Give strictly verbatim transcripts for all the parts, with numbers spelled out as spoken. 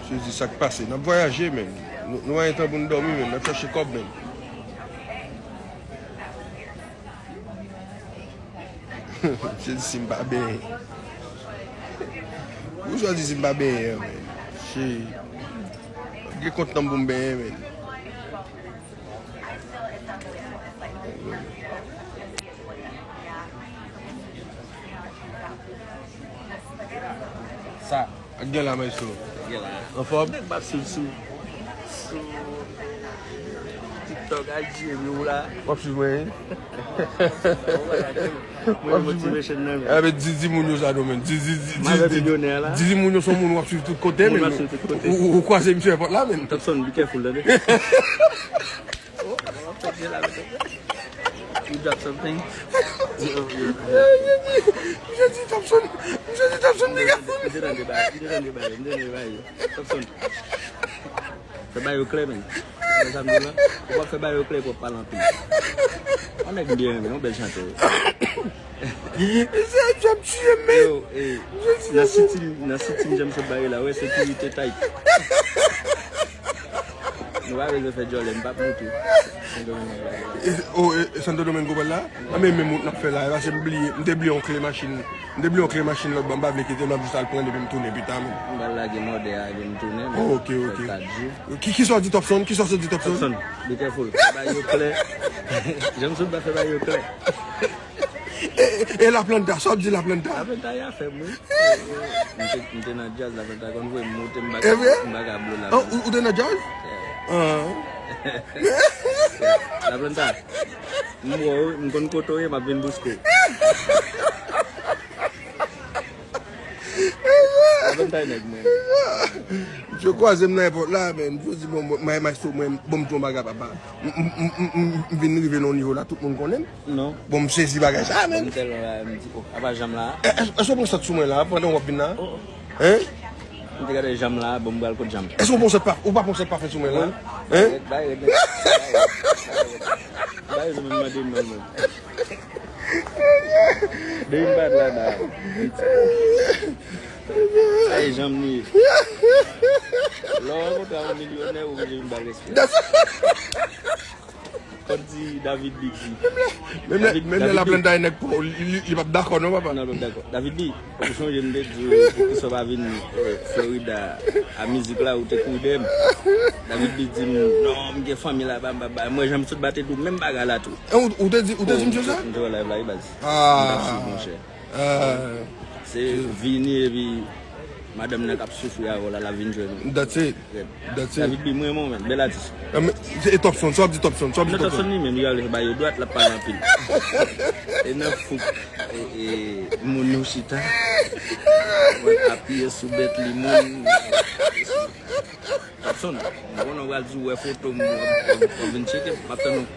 Jezi, sa k pase? N ap vwayaje, menn. Nou, nou pa gen tan pou n dòmi, menn. N ap chache kòb, menn. Jezi, si m pa benyen. Ou chwazi si m pa benyen, menn. Shit. Gen kont nan m pou m benyen, menn. Sa. Ak gen la, maestro. Gen la. Anfòm? Nèg m ap swiv sou, sou TikTok ak G M yo la. W ap swiv mwen, wi. Mwen motivation nan, men. Eh, men di, di moun yo sa non, men. Di, di, di, di, di, di moun yo se yon moun w ap swiv tout kote, men. Moun w ap swiv tout kote. Ou, ou, ou kwaze misye èpòt la, men. Topson, be careful, tande. Oh, w ap fè jel avèk. You drop something? Misye di, misye di Topson, misye di Topson, be careful. M te tande ba, m te tande ba, m te tande ba. Topson. Fè ba yo klè, men. Ou konn sa m di w la? Ou pa fè ba yo klè pou w ap pale anpil. Yon nèg m byen renmen, yon bèl chantè. Misye ap tiye m, men. Yo, eh, nan siti, nan siti m jan m sot bare la, wè sekirite tight. Nou pa bezwen fè djòlè, m p ap moute. Santo Domingo. E, o, e, Santo Domingo pral la? A, men, men wout n ap fè la, e paske m bliye, m te bliye yon kle machin. M te bliye yon kle machin lòt bò, m pa vle kite l, m ap jis al pran l epi m tounen pita, men. M pral lage mòdè a epi m tounen, men. Oh, ok, ok. Fè kat jou. Ki, kisa w di Topson? Kisa w di Topson? Topson, be careful. Fè ba yo klè. Jan m sot ba fè ba yo klè. E, e, e La Planta, sa w ap di La Planta? La Planta, y a fè m, wi. M te, m te nan djaz, La Planta konn voye m moute, m pa ka, m pa ka blow La Planta. Ou, ou te nan djaz? Yeah. Ah. La Planta, m wè w, m konn kote w ye, m ap vin bouske w. La Planta e nèg mwen. Misye kwaze m nan èpòt la, men. Misye di, bon, bon, may, maestro, mwen, bon, m di yon bagay, papa. M, m, m, m, m, m vin rive nan yon nivo la, tout moun konnen m. Non. Bon, m sezi bagay sa, men. Bon, m tèlman la, m di, oh, apa janm la? È, è, èske w pran sèt sou mwen la, pandan w ap vin la? Oh, oh. Hein? M te gade janm la, bon, m pral kot janm. Èske w pran sèt pa, ou pa pran sèt pafen sou mwen la? Hein? Bay rèd, bay rèd, nèg. Bay rèd, men m mande non, men. Depi m pa t la, da. Sa e janm li ye. Lè w rankontre ak yon milyonè, ou oblije vin ba l respè. Kòm di David Big di. Menm lè, menm lè La Planta e nèg pa w, li, li, li p ap dakò non, papa. Non, li p ap dakò. David Big, ou sonje m te di w, poukisa w pa vin, eh, Florida, a mizik la, ou te kouri dèyè m. David Big di m, non, m gen fanmi laba, m pa bay. Mwen, jan m sot ba te di w menm bagay la tou. E, ou, ou te di, ou te di misye sa? M te wè live la, wi, baz. Ah. M t ap swiv, monchè. Ah. Se vini epi madanm nan k ap soufri avè w la, l ap vin jwenn ou. That's it. That's it. David B, m renmen w, men. Bèl atis. Ah, men, e Topson, sa w ap di Topson, sa w ap di Topson? Non, Topson li menm, li ale ba yo dwat, l ap pale anpil. E nan fouk, e, e, moun nou chita. Mwen apiye sou bèt li, moun. Topson, m konnen w pral di w wè foto m, w ap, w ap, w ap vin tcheke m, m ap tann ou.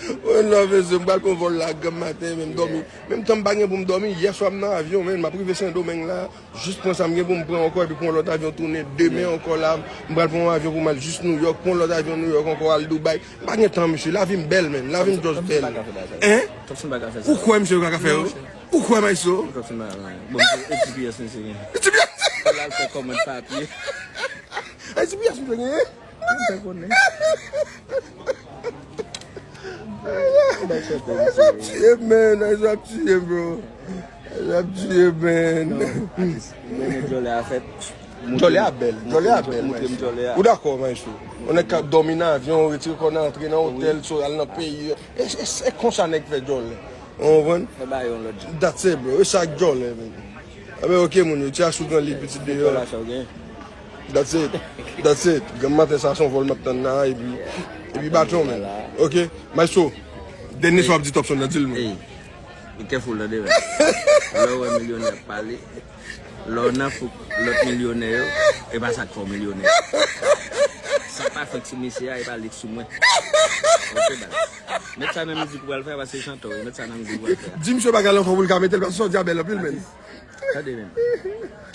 Oh non, mesye, m pral pran vòl la granm maten, men m dòmi. Menm tan m pa gen pou m dòmi, yè swa m nan avyon, men m ap rive Sendomeng la, jis pran sa m gen pou m pran ankò, epi pran yon lòt avyon tounen. Demen ankò la, m pral pran yon avyon pou m al jis Nouyòk, pran yon lòt avyon Nouyòk ankò, al Dubai. M pa gen tan, mesye, lavi m bèl, men, lavi m just bèl. Hein? Topson pa ka fè sa. Ou kwè misye pa ka fè yo? Ou kwè, maestro? Topson pa ka fè sa. Bon, e G P S misye gen. E G P S? Fò l al fè kòmand papye. E G P S misye gen? Mwen te konnen. Nèg sa ap tiye m, men. Nèg sa ap tiye m, bro. Nèg sa ap tiye m, men. Non, atis. Mwen gen djòlè a fèt. Djòlè a bèl. Djòlè a bèl, montre m djòlè a. Ou dakò, maestro? Yon nèg k ap dòmi nan avyon, retire kò nan antre nan otèl, so al nan peyi. E, e, e konsa nèg fè djòlè. Ou konprann? Fè bagay yon lòt jan. That's it, bro. E sa k djòlè, men. Anben, ok, moun yo, ti asou gran li, pitit deyò. That's it. That's it. Granm maten sa, se yon vòl m ap tann la, epi, epi baton, men. Ok? Maestro, dènye sa w ap di Topson nan, di l, men. Ey, be careful, tande, men. Lè w wè milyonè ap pale, lè w nan fouk lòt milyonè yo, e pa sa k fè w milyonè. Sa pa fè ti mesye a, e pa li k sou mwen. Ok, baz. Met sa nan mizik ou pral fè, paske chante w, met sa nan mizik ou pral fè. Di misye bagay la ankò pou l ka mete l, paske sa w di a bèl anpil, men. Tande, men.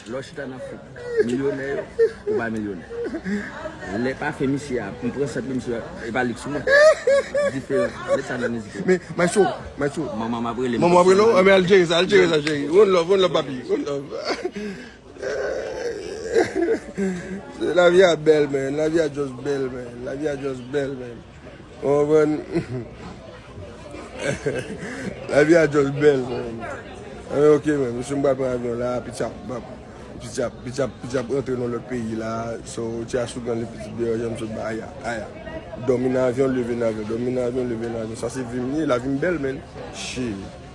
Lè w chita nan fouk milyonè yo, ou pa milyonè. Lè pa fè misye a, m pran sant misye a, e pa li k sou mwen. Diferan. Met sa nan mizik ou. Men, maestro, maestro. Manman m ap rele m. Manman w ap rele w? Anben, al jere sa, al jere sa, cheri. One love, one love, papi. One love. Lavi a bèl, man. Lavi a just bèl, man. Lavi a just bèl, man. Ou konprann? Lavi a just bèl, man. Anben, ok, man. Mesye, m pral pran avyon la, pitchap, bap. Pitchap, pitchap, pitchap, rantre nan lòt peyi la. So, ti asougan li pitit deyò, janm sot ba, aya, aya. Dòmi nan avyon, leve nan avyon, dòmi nan avyon, leve nan avyon. Sa se vi m ye, lavi m bèl, man. Shit.